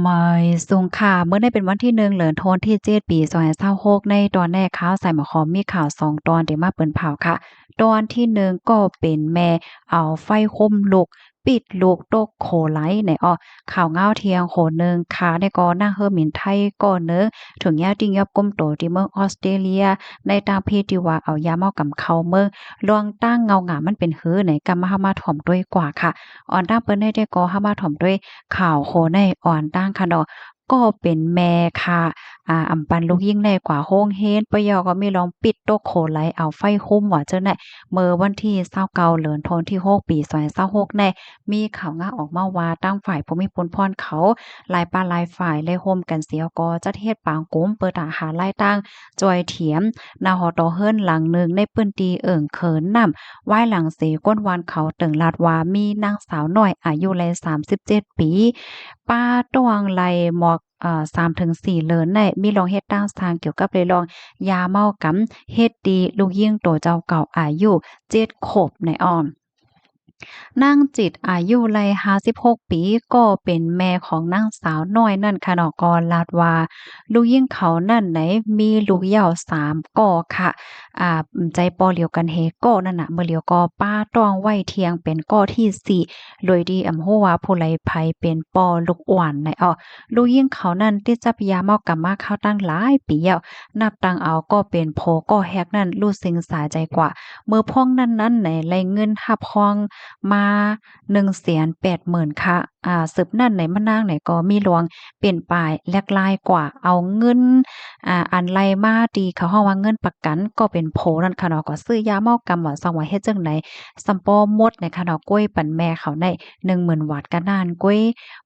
ໝາຍສຸງຄ່ະ ມື້ນີ້ເປັນວັນທີໜຶ່ງ ເດືອນທັນວາທີເຈັດ ປີສອງພັນຊາວຫົກ ໃນຕອນແລກຂ່າວສາຍໝາຍຄວາມມີຂ່າວສອງຕອນທີ່ມາເປີນເຜົາຄ່ະ. ຕອນທີໜຶ່ງກໍເປັນແມ່ເອົາໄຟໂຮມລູກ ປິດລູກຕົກໂຂໄຫຼໃນອອກ. ຂ່າວເງົາທ່ຽງໂຄໜຶ່ງຄ່ະ ໃນກໍນາງເຮີມິນໄທກໍເນີ ຖືກຍາຕິຍອບກຸມໂຕທີ່ເມືອງອອສເຕຣເລຍ ໃນຕາມເພດທີ່ວ່າເອົາຢາເມົາກຳເຂົ້າເມືອງ. ລວງຕັ້ງເງົາງາມມັນເປັນຫືໃນ ກຳມາເຮົາມາຖ່ອມດ້ວຍກວ່າຄ່ະ. ອ່ອນຕັ້ງເປີນໃນແຕ່ກໍເຮົາມາຖ່ອມດ້ວຍຂ່າວໂຄໃນອ່ອນຕັ້ງຄ່ະເນາະ. ກໍເປັນແມ່ຄ່ະ ອາ ອຳປັນລູກຍິງໄດ້ກວ່າໂຮງຮຽນ ປະເຍົາກໍມີລອງປິດຕົກໂຂໄຫຼ ເອົາໄຟໂຮມວ່າຈັ່ງໃດ. ເມື່ອວັນທີຊາວເກົ້າ ເດືອນທັນວາທີຫົກ ປີສອງພັນຊາວຫົກ ໃນ ມີຂ່າວງາອອກມາວ່າ ທາງຝ່າຍຜູ້ມີບຸນພອນເຂົາ ຫຼາຍປາກຫຼາຍຝ່າຍ ໄດ້ຮ່ວມກັນສຽວກໍຈັດເຮັດປາງກຸ່ມ ເປີດຕາຫາລາຍຕາງ ຈ່ອຍຖຽມ ນາຫໍຕໍ່ເຮືອນຫຼັງໜຶ່ງ ໃນພື້ນທີ່ເອີ່ງເຂີນນ້ຳ ວາຍຫຼັງເສກົ້ນວານເຂົາເຕີງລາດວ່າ ມີນາງສາວນ້ອຍ ອາຍຸໄດ້ສາມສິບເຈັດປີ ປາຕ້ອງໄດ້ໝອກ ເອີ ສາມເຖິງສີ່ເດືອນ ໄດ້ມີລອງເຮັດຕັ້ງສ້າງກ່ຽວກັບເລື່ອງຢາເມົາກຳ ເຮັດຕີລູກຍິງໂຕເຈົ້າເກົ່າ ອາຍຸເຈັດຂວບໃນອອນ. ນາງຈິດ ອາຍຸໄດ້ຫ້າສິບຫົກປີ ກໍເປັນແມ່ຂອງນາງສາວນ້ອຍນັ້ນຄ່ະເນາະ ກໍລາດວ່າ ລູກຍິງເຂົານັ້ນໃດ ມີລູກເຍົາສາມກໍຄ່ະ ອາ ໃຈປໍ້ລຽວກັນເຮກໍນັ້ນນະ ມື້ລຽວກໍປາຕ້ອງໄວ້ທ່ຽງເປັນກໍທີສີ່ ໂດຍທີ່ອຳຮູ້ວ່າຜູ້ໃດໃຜເປັນປໍລູກອ່ອນໃນອອກ. ລູກຍິງເຂົານັ້ນຕິດຈັບຢາເມົາກຳມາເຂົ້າຕັ້ງຫຼາຍປີແລ້ວ ນັບຕັ້ງເອົາກໍເປັນໂພກໍແຮກນັ້ນ ຮູ້ເສັງສາໃຈກວ່າ ເມື່ອພວງນັ້ນນັ້ນໃນໄດ້ເງິນຮັບຮອງມາໜຶ່ງແສນແປດໝື່ນຄ່ະ. ອາ ສືບນັ້ນໃນມະນາງໃນກໍມີລວງເປັນປາຍແຫຼກຫຼາຍກວ່າ ເອົາເງິນ ອາ ອັນໄດ້ມາທີ່ເຂົາຮ້ອງວ່າເງິນປະກັນ ກໍເປັນໂພນັ້ນຄ່ະເນາະ ກໍຊື້ຢາເມົາກຳວ່າ ສັງວ່າເຮັດຈັ່ງໃດ ສຳປໍໝົດໃນຄ່ະເນາະ ກ້ວຍປັນແມ່ເຂົາໃນ ໜຶ່ງໝື່ນວາດກະນັ້ນກ້ວຍ.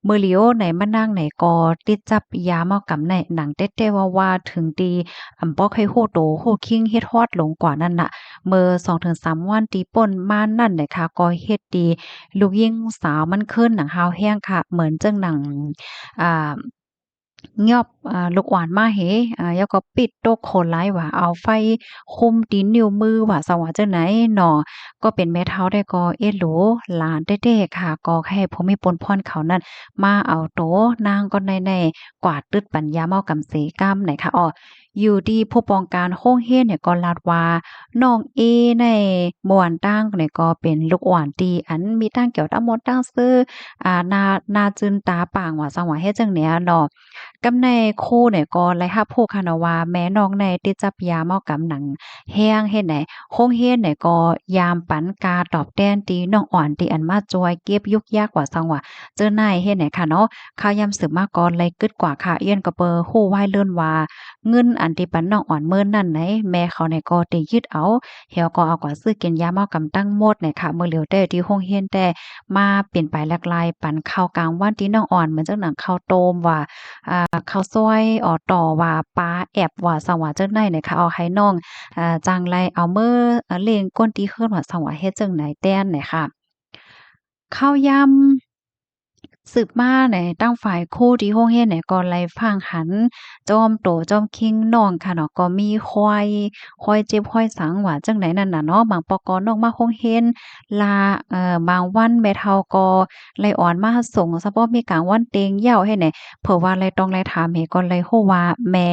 ມື້ລຽວໃນມະນາງໃນກໍຕິດຈັບຢາເມົາກຳໃນ ໜັງແຕ້ໆວ່າໆ ເຖິງທີ່ອຳບໍ່ໃຫ້ຮູ້ໂຕຮູ້ຄິງເຮັດຮອດລົງກວ່ານັ້ນນະ. ເມື່ອສອງເຖິງສາມວັນທີ່ປົນມານັ້ນໃນຄ່ະ ກໍເຮັດທີ່ລູກຍິງສາວມັນເຄີນໜັງຮາວແຮງຄ່ະ ເໝືອນຈັ່ງໜັງ ອາ ຍອບ ອາ ລູກອ່ອນມາເຮ ອາ ແລ້ວກໍປິດຕົກໂຄໄລວ່າ ເອົາໄຟຄຸມຕີນນິ້ວມືວ່າ ສັງວ່າຈັ່ງໃດເນາະ. ກໍເປັນແມ່ເຖົ້າແຕ່ກໍເອັດຫຼູຫຼານແທ້ໆຄ່ະ ກໍໃຫ້ຜູ້ມີບຸນພອນເຂົານັ້ນມາເອົາໂຕນາງກ່ອນໄດ້ ໄດ້ກວາດຕຶດປັນຢາເມົາກຳເສກ້ຳໃນຄ່ະ. ອອ ຢູ່ທີ່ຜູ້ປ້ອງກັນໂຮງຮຽນໃນກໍລາດວ່າ ນ້ອງເອໃນໝູ່ບ້ານຕ່າງໃນກໍເປັນລູກອ່ອນທີ່ອັນມີຕັ້ງແກ້ວຕັ້ງມົດຕັ້ງຊື່ ອາ ໜ້າ ໜ້າຈື່ນຕາປາງວ່າ ສັງວ່າເຮັດຈັ່ງໃດເນາະ. ກຳໃນຄູໃນກໍໄດ້ຮັບຮູ້ຄ່ະເນາະວ່າ ແມ່ນ້ອງໃນຕິດຈັບຢາເມົາກຳໜັງແຮງເຮັດໃນ ໂຮງຮຽນໃນກໍຍາມປັນກາຕອບແທນທີ່ນ້ອງອ່ອນທີ່ອັນມາຊ່ວຍເກັບຍຸກຍາກວ່າ ສັງວ່າເຈີໃນເຮັດໃນຄ່ະເນາະ. ຂ່າວຍາມສືບມາກໍໄດ້ກຶດກວ່າຄ່ະ ຍ້ອນກໍເປີຮູ້ໄວ້ເລີນວ່າ ເງິນອັນທີ່ປັນນ້ອງອ່ອນເມີນັ້ນໃນ ແມ່ເຂົາໃນກໍໄດ້ຍຶດເອົາ ແລ້ວກໍເອົາກວ່າຊື້ກິນຢາເມົາກຳທັງໝົດໃນຄ່ະ. ມື້ຫຼຽວແຕ່ທີ່ໂຮງຮຽນແຕ່ມາເປັນໄປແຫຼກຫຼາຍ ປັນເຂົ້າກາງວັນທີ່ນ້ອງອ່ອນ ເໝືອນຈັ່ງໜັງເຂົ້າໂຕມວ່າ ອາ ເຂົ້າຊອຍ ອອໂຕ້ວ່າ ປາແອບວ່າ ສັງວ່າເຈົ້າໃນໃນຄ່ະ ເອົາໃຫ້ນ້ອງ ອາ ຈັ່ງໄດ້ເອົາເມີ ອາ ລ້ຽງກົ້ນທີ່ເຮືອນວ່າ ສັງວ່າເຮັດຈັ່ງໃດແຕ່ນໃນຄ່ະ. ຂ່າວຍາມ ສືບມາໃນ ທາງຝ່າຍຄູທີ່ໂຮງຮຽນໃນກໍໄດ້ຟັງຫັນ ຈອມໂຕຈອມຄີງນ້ອງຄ່ະເນາະ ກໍມີຄວາຍ ຄວາຍເຈັບຄວາຍສັງວ່າຈັ່ງໃດນັ້ນນະເນາະ. ບາງປອກກໍນ້ອງມາໂຮງຮຽນລະ ເອີ ບາງວັນແມ່ເຖົ້າກໍໄດ້ອ່ອນມາສົ່ງ ສະເພາະມີກາງວັນເຕັງເຍົາໃຫ້ແດ່ ເພາະວ່າໄດ້ຕ້ອງໄດ້ຖາມເຫ ກໍໄດ້ຮູ້ວ່າແມ່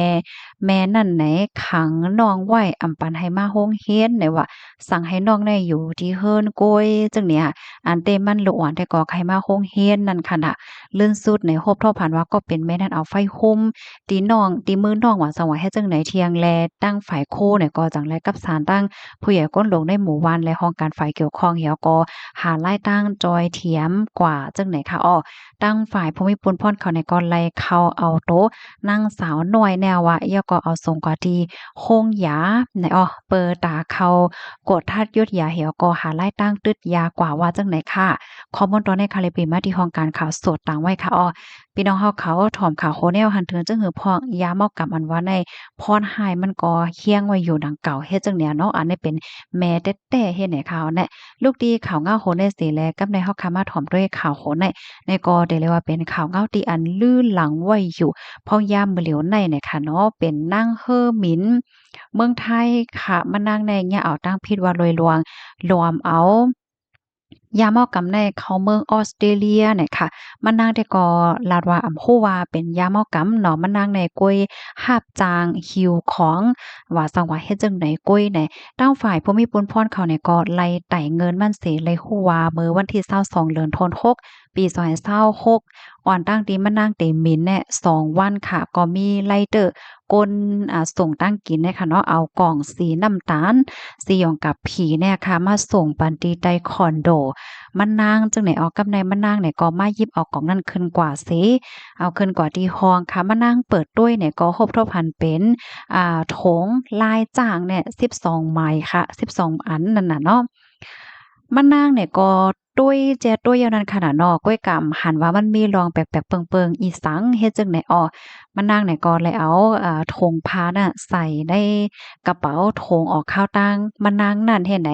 ແມ່ນັ້ນໃນຂັງນ້ອງໄວ້ ອຳປັນໃຫ້ມາໂຮງຮຽນໃນວ່າ ສັ່ງໃຫ້ນ້ອງໄດ້ຢູ່ທີ່ເຮືອນກ້ວຍ ຈັ່ງນີ້ ອັນເຕມັນລູກອ່ອນແຕ່ກໍໃຫ້ມາໂຮງຮຽນນັ້ນຂະນະ. ເລື່ອນສຸດໃນ ຮູ້ເທົ່າຜ່ານວ່າ ກໍເປັນແມ່ນັ້ນເອົາໄຟຮຸມ ຕີນ້ອງ ຕີມືນ້ອງວ່າ ສັງວ່າເຮັດຈັ່ງໃດທ່ຽງ ແລະ ຕັ້ງຝ່າຍຄູນີ້ກໍຈັ່ງໄດ້ກັບສານຕັ້ງຜູ້ໃຫຍ່ກົ້ນຫຼວງໃນໝູ່ບ້ານ ແລະ ຫ້ອງການຝ່າຍກ່ຽວຂ້ອງ ແລ້ວກໍຫາລາຍຕັ້ງຈ່ອຍຖຽມກວ່າ ຈັ່ງໃດຄະ. ອໍ ຕັ້ງຝ່າຍຜູ້ມີປຸນພອນເຂົານີ້ກໍໄດ້ເຂົ້າເອົາໂຕນາງສາວນ້ອຍແນວວ່າ ແລ້ວກໍເອົາສົ່ງກວ່າທີ່ໂຮງຢາໃນ ອໍ ເປີຕາເຂົ້າກວດທາດຢຸດຢາ ແລ້ວກໍຫາລາຍຕັ້ງຕຶດຢາກວ່າ ວ່າຈັ່ງໃດຄະ. ຂໍ້ມູນຕອນນີ້ຄະ ໄດ້ປີມາທີ່ຫ້ອງການຂ່າວສົດຕາງໄວ້ຄະ. ອໍ ພີ່ນ້ອງເຮົາເຂົາ ຖອມຂ່າວໂຄແນວ ຫັນເຖິງຈຶ່ງຫືອພອກ ຢາເມົາກຳອັນວ່າໃນ ພອນຫາຍມັນກໍຄຽງໄວ້ຢູ່ດັ່ງເກົ່າ ເຮັດຈັ່ງໃດເນາະ. ອັນນີ້ເປັນແມ່ແຕ່ໆເຮັດໃນຂ່າວແນະ ລູກທີ່ຂ່າວເງົາໂຄແນເສແລ ກັບໃນເຮົາຄະມາຖອມດ້ວຍຂ່າວໂຄແນ ໃນກໍໄດ້ເລີຍວ່າເປັນຂ່າວເງົາທີ່ອັນລືຫຼັງໄວ້ຢູ່ ພອກຍາມມື້ຫຼຽວໃນນະຄະເນາະ ເປັນນາງເຮີມິນ ເມືອງໄທຄະ ມານາງໃນຍາເອົາຕັ້ງຜິດວ່າລວຍລວງ ລວມເອົາ ຢາເມົາກຳໃນເຂົ້າເມືອງອອສເຕຣເລຍນີ້ຄ່ະ. ມະນາງແຕ່ກໍລາດວ່າອຳຮູ້ວ່າເປັນຢາເມົາກຳເນາະ, ມະນາງໃນກ້ວຍຮັບຈ້າງຫິ້ວຂອງ ວ່າຊັ້ນວ່າເຮັດຈັ່ງໃດກ້ວຍໃນ. ທາງຝ່າຍຜູ້ມີປຸນພອນເຂົານີ້ກໍໄລ່ໄຕເງິນມັນເສ ໄລ່ຮູ້ວ່າເມື່ອວັນທີຊາວສອງ ເດືອນທັນວາ ປີສອງພັນຊາວຫົກ ອອນຕັ້ງທີ່ມະນາງເຕມິນແນະ ສອງວັນຄ່ະ ກໍມີໄລເຕີ ຄົນ ອາ ສົ່ງຕັ້ງກິນແນະຄ່ະເນາະ, ເອົາກ່ອງສີນ້ຳຕານ ສີຫຍອງກັບຜີແນະຄ່ະ ມາສົ່ງປັນທີ່ໃຕ້ຄອນໂດ ມະນາງ. ຈຶ່ງໃນອອກກັບໃນມະນາງນີ້ກໍມາຢິບເອົາກ່ອງນັ້ນຂຶ້ນກວ່າເສ ເອົາຂຶ້ນກວ່າທີ່ຫ້ອງຄ່ະ. ມະນາງເປີດຕຸ້ຍນີ້ກໍພົບທົບຫັນເປັນ ອາ ຖົງລາຍຊ້າງແນະ ສິບສອງໄມ້ຄ່ະ ສິບສອງອັນນັ້ນນະເນາະ. ມະນາງນີ້ກໍຕຸ້ຍແຈຕຸ້ຍຢູ່ນັ້ນຂະໜາດເນາະ, ກ້ວຍກຳຫັນວ່າມັນມີຮ່ອງແປກໆເປິງໆອີສັງ ເຮັດຈັ່ງໃດອອກ. ມະນາງນີ້ກໍເລີຍເອົາ ເອີ ຖົງຜ້ານະໃສ່ໃນກະເປົາຖົງອອກຂ່າວຕ່າງມະນາງນັ້ນເຮັດໃດ.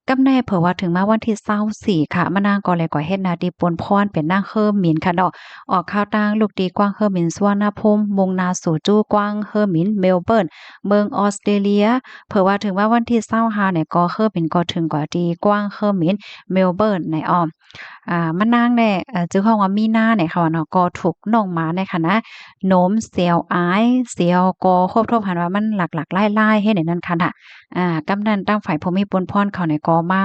ກັບແນເຜີວ່າເຖິງມາວັນທີຊາວສີ່ຄ່ະ ມະນາງກໍເລີຍກໍເຮັດໜ້າທີ່ປົນພອນເປັນນາງເຮີມິນຄ່ະເນາະ, ອອກຂ່າວຕ່າງລູກທີ່ກວາງເຮີມິນ ສຸວັນນະພູມ ມຸ່ງໜ້າສູ່ຈູກວາງເຮີມິນ ເມລເບີນ ເມືອງອອສເຕຣເລຍ. ເຜີວ່າເຖິງວ່າວັນທີຊາວຫ້ານີ້ກໍເຮີມິນກໍເຖິງກວ່າທີ່ກວາງເຮີມິນ ເມລເບີນໃນອ້ອມ ອາ ມະນາງແດ່ ເອີ ຈື່ຮ້ອງວ່າມີນາໃນເຂົາວ່າເນາະ ກໍຖືກນ້ອງໝາໃນຂະນະ ນົມ ສຽວອາຍ ສຽວກໍຄົບທົບຫັນວ່າມັນຫຼາກໆຫຼາຍໆເຮັດໃນນັ້ນຂະນະ. ອາ ກຳນັ້ນທາງຝ່າຍຜູ້ມີປຸນພອນເຂົານີ້ກໍມາ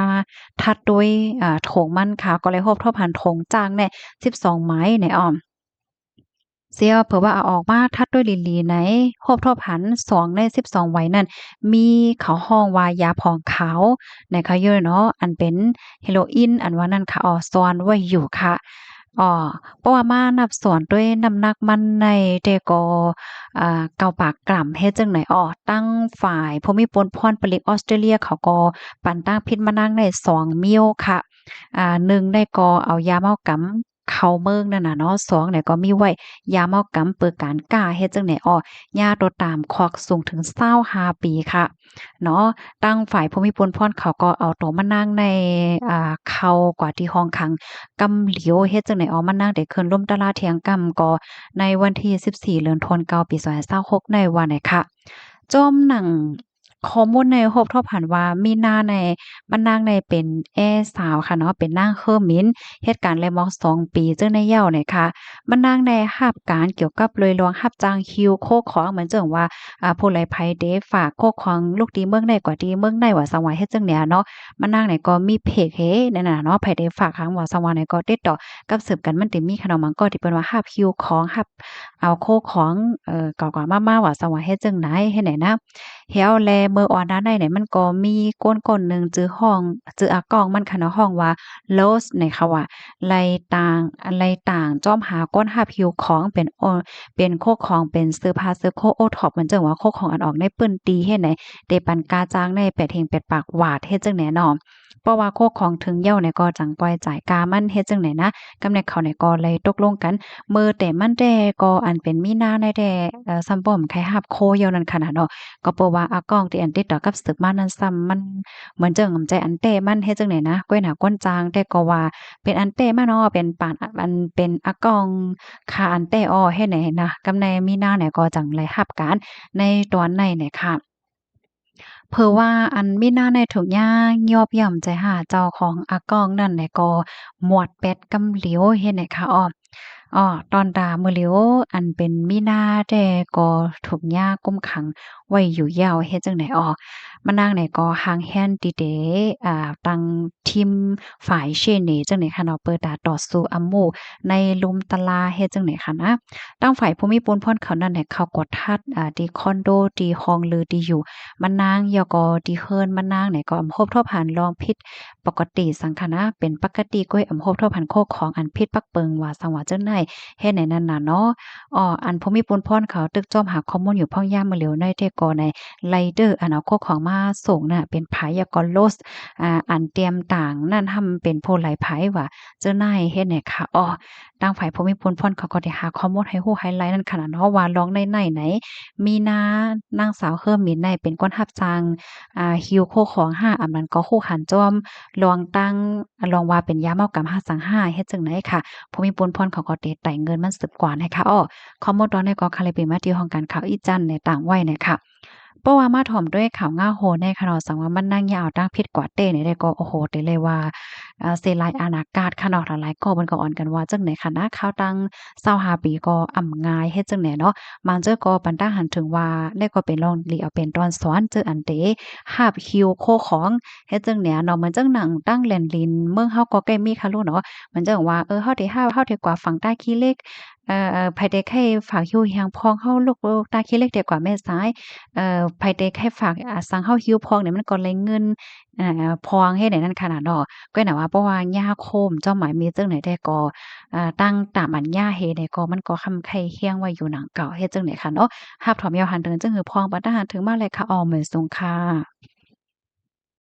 ທັດຕຸ້ຍ ອາ ຖົງມັນຄ່ະ ກໍເລີຍຄົບທົບຫັນຖົງຈ້າງແດ່ ສິບສອງໄມ້ໃນອ້ອມ ສຽວເຜີວ່າເອົາອອກມາທັດດ້ວຍລີລີໃນ ພົບທົບຫັນສອງໃນສິບສອງໄວນັ້ນ ມີເຂົາຮ້ອງວ່າຢາຜອງຂາວໃນຂະຢູ່ເນາະ ອັນເປັນເຮໂຣອິນ ອັນວ່ານັ້ນຄ່ະ ອອ ຊ້ອນໄວ້ຢູ່ຄ່ະ. ອອ ເພາະວ່າມານັບຊ້ອນດ້ວຍນ້ຳໜັກມັນໃນແຕ່ກໍ ອາ ເກົ້າປາກກຣາມ ເຮັດຈັ່ງໃດ ອອ ທາງຝ່າຍຜູ້ມີປຸນພອນປະລິກອອສເຕຣເລຍ ເຂົາກໍປັນຕາງພິດມານາງໃນສອງມິ້ວຄ່ະອາ ໜຶ່ງໃນກໍເອົາຢາເມົາກຳ ເຂົ້າເມືອງນັ້ນນະເນາະ, ສອງແລ້ວກໍມີໄວ້ຢາເມົາກຳເປີການຄ້າ ເຮັດຈັ່ງໃດ ອອ ຍາໂຕຕາມຄອກສູງເຖິງຊາວຫ້າປີຄ່ະເນາະ. ທາງຝ່າຍຜູ້ມີປຸນພອນເຂົາກໍເອົາໂຕມະນາງໃນ ອາ ເຂົ້າກວ່າທີ່ຫ້ອງຂັງກຳຫຼຽວ ເຮັດຈັ່ງໃດ ອອ ມະນາງໄດ້ຂຶ້ນລົມຕະລາທ່ຽງຄ່ຳ ກໍໃນວັນທີສິບສີ່ ເດືອນທັນວາ ປີສອງພັນຊາວຫົກ ໃນວ່າໃດຄ່ະ. ຈອມໜັງ ຂໍ້ມູນໃນພົບທົບຫັນວ່າ ມີນາໃນ ມະນາງໃນເປັນແອສາວຄ່ະເນາະ, ເປັນນາງເຮີມິນ ເຮັດການແລມອກສອງປີ ເຈົ້າໃນເຍົາໃນຄ່ະ. ມະນາງໄດ້ຮັບການກ່ຽວກັບໂດຍລວງຮັບຈ້າງຫິ້ວໂຄຂອງ ເໝືອນເຊິ່ງວ່າ ອາ ຜູ້ໃດໃຜເດຝາກໂຄຂອງລູກຕີເມືອງໃດກວ່າຕີເມືອງໃດ ວ່າຊັ້ນວ່າເຮັດຈັ່ງໃດເນາະ. ມະນາງໃນກໍມີເພຈເຮນັ້ນນະເນາະ, ໃຜເດຝາກຫາງວ່າຊັ້ນວ່າໃນກໍຕິດຕໍ່ກັບສືບກັນ ມັນຕິມີຂະເນາະ, ມັນກໍຕິເປັນວ່າຮັບຫິ້ວຂອງ ຮັບ ເອົາໂຄຂອງ ເອີ ເກົ່າໆມາໆ ວ່າຊັ້ນວ່າເຮັດຈັ່ງໃດ ເຮັດໃດນະ. ແລ້ວແລເມື່ອອອນດາໃນນີ້ ມັນກໍມີຄົນຄົນໜຶ່ງ ຊື່ຮ້ອງ ຊື່ອາກ້ອງມັນຂະເນາະ ຮ້ອງວ່າ ໂລສ ໃນເຂົາວ່າ ໄລ່ຕາງ ໄລ່ຕາງຈອມຫາຄົນຮັບຫິ້ວຂອງ ເປັນ ເປັນໂຄຂອງ ເປັນເສື້ອຜ້າເສື້ອໂຄໂອທັອບ ເໝືອນເຊິ່ງວ່າໂຄຂອງອັນອອກໃນພື້ນທີ່ ເຮັດໃດ ໄດ້ປັນຄ່າຈ້າງໃນແປດເຮງແປດປາກວາດ ເຮັດຈັ່ງໃດເນາະ. ເພາະວ່າໂຄຂອງເຖິງເຍົາໃນກໍຈັ່ງປ່ອຍຈ່າຍຄ່າມັນ ເຮັດຈັ່ງໃດນະ. ກຳແນເຂົາໃນກໍເລີຍຕົກລົງກັນ ເມື່ອແຕ່ມັນແຕ່ກໍອັນເປັນມີນາໃນແຕ່ ເອີ ຊ້ຳບໍ່ໃຄ່ຮັບໂຄເຍົານັ້ນຂະນະເນາະ. ກໍເພາະວ່າອາກ້ອງທີ່ອັນຕິດຕໍ່ກັບສືບມານັ້ນຊ້ຳ ມັນເໝືອນເຊິ່ງອຳໃຈອັນແຕ່ມັນ ເຮັດຈັ່ງໃດນະ ກ້ວຍໜາກ້ນຈ້າງ ແຕ່ກໍວ່າເປັນອັນແຕ່ມາເນາະ ເປັນປານ ອັນເປັນອາກ້ອງຄ່າອັນແຕ່ອອ ເຮັດໃດນະ. ກຳໃນມີນາໃນກໍຈັ່ງໄດ້ຮັບການໃນຕອນໃນນະຄ່ະ. ເຜີວ່າອັນມີນາໃນທຸກຢ່າງຍອບຍ່ອມໃຈຫາເຈົ້າຂອງອາກ້ອງນັ້ນແຫຼະ ກໍໝວດແປດກຳຫຼຽວເຮັດໃດຄະອອມ. ອໍ ຕອນຕາມື້ຫຼຽວ ອັນເປັນມີນາແຕ່ກໍຖືກຍ່າກຸມຂັງໄວ້ຢູ່ຍາວ ເຮັດຈັ່ງໃດອອກ. ມະນາງໃນກໍຫາງແຮນຕິເຕ ອາ ຕັ້ງ ທີມຝ່າຍເຊເນຈັ່ງໃດຄະເນາະ ເປີດຕາຕໍ່ສູ້ອຳໝູ່ໃນລຸ່ມຕະລາເຮັດຈັ່ງໃດຄະນະ. ທາງຝ່າຍຜູ້ມີປຸນພອນເຂົານັ້ນແຫຼະ ເຂົາກໍທັດ ອາ ທີ່ຄອນໂດ ທີ່ຫ້ອງ ຫຼື ທີ່ຢູ່ມະນາງ ແລ້ວກໍທີ່ເຮືອນມະນາງນີ້ ກໍອຳພົບທົບຫັນລອງຜິດປົກກະຕິສັງຄະນະ ເປັນປົກກະຕິກ້ວຍອຳພົບທົບຫັນໂຄຂອງອັນຜິດປັກເປິງວ່າສັງວ່າຈັ່ງໃດ ເຮັດໃນນັ້ນນະເນາະ. ອໍ ອັນຜູ້ມີປຸນພອນເຂົາຕຶກຈອມຫາຂໍ້ມູນຢູ່ພ້ອມຍາມມື້ຫຼຽວໃນແຕ່ກໍໃນ ໄລເດີ ອັນເອົາໂຄຂອງມາສົ່ງນະ ເປັນໃຜ ແລ້ວກໍໂລສ ອາ ອັນຕຽມຕາງນັ້ນ ຫາເປັນຜູ້ໃດໃຜວ່າ ເຈົ້ານາຍເຮັດໃນຄະ. ອໍ ທາງຝ່າຍຜູ້ມີປຸນພອນເຂົາກໍໄດ້ຫາຂໍ້ມູນໃຫ້ຮູ້ໃຫ້ໄລ່ນັ້ນຂະນະເນາະ ວ່າລອງໃນໃນໃນ ມີນາ ນາງສາວເຮີມິນໃນ ເປັນຄົນຮັບຈ້າງ ອາ ຫິ້ວໂຄຂອງຫາ ອັນນັ້ນກໍຮູ້ຫັນຈອມລອງຕັ້ງ ລອງວ່າເປັນຢາເມົາກຳຫາສັງຫາ ເຮັດຈັ່ງໃດຄະ. ຜູ້ມີປຸນພອນເຂົາກໍໄດ້ໄຕ່ເງິນມັນສືບກວ່າໃນຄະ. ອໍ ຂໍ້ມູນຕອນນີ້ກໍຄະເລຍເປັນມາທີ່ຫ້ອງການຂ່າວອີຈັນໃນຕ່າງໄວ້ໃນຄະ. ເພາະວ່າມາຖົມດ້ວຍຂ່າວຫງາໂຫແນ່ຂະເນາະ, ສັງວ່າມັນນັ່ງຍາວຕາງຜິດກວ່າເຕະນີ້ແດ່ກໍ ໂອ້ໂຫ ເຕເລວ່າ ເອ່ອ ເສຍຫຼາຍອານາກາດຂະເນາະ. ຫຼາຍໆກໍເພິ່ນກໍອ່ອນກັນວ່າຈັ່ງໃດຂະນະ, ຂ່າວຕັ້ງຊາວຫ້າປີກໍອຳງ່າຍ ເຮັດຈັ່ງໃດເນາະ. ບາງເຈີກໍປັນຕາຫັນເຖິງວ່າ ແລະກໍເປັນລອງລີເອົາເປັນຕອນສອນ ເຈີອັນເຕຮັບຫິ້ວໂຄຂອງ ເຮັດຈັ່ງໃດເນາະ. ເໝືອນຈັ່ງໜັງຕັ້ງແລນດິນ ເມືອງເຮົາກໍໃກ້ມີຄະລູເນາະ, ເໝືອນຈັ່ງວ່າ ເອີ ເຮົາເຕຮັບ ເຮົາເຕກວາດຝັ່ງທ່າຂີ້ເຫຼັກ ເອີ ໃຜເຕໃຫ້ຝາກຫິ້ວຮຽງພອງເຮົາ ລູກ ທ່າຂີ້ເຫຼັກເຕກວາດແມ່ສາຍ ເອີ ໃຜເຕໃຫ້ຝາກ ອາ ສັງເຮົາຫິ້ວພອງນີ້ ມັນກໍໄດ້ເງິນ ເອີ ພອງເຮັດໃນນັ້ນຂະໜາດເນາະ. ກໍນະວ່າ ເພາະວ່າຍາໂຄມເຈົ້າໝາຍມີຈັ່ງໃດແດ່ກໍ ເອີ ຕັ້ງຕາມອັນຍາເຮັດໃດກໍ ມັນກໍຄຳໄຂ່ຄຽງໄວ້ຢູ່ໜັງເກົ່າ ເຮັດຈັ່ງໃດຂະເນາະ. ຮັບຖອມຍາວຫັນເຖິງ ຈຶ່ງຄືພອງ ປະຕາຫັນເຖິງມາແລະຂະ ອອກເໝີນສູງຄ່າ.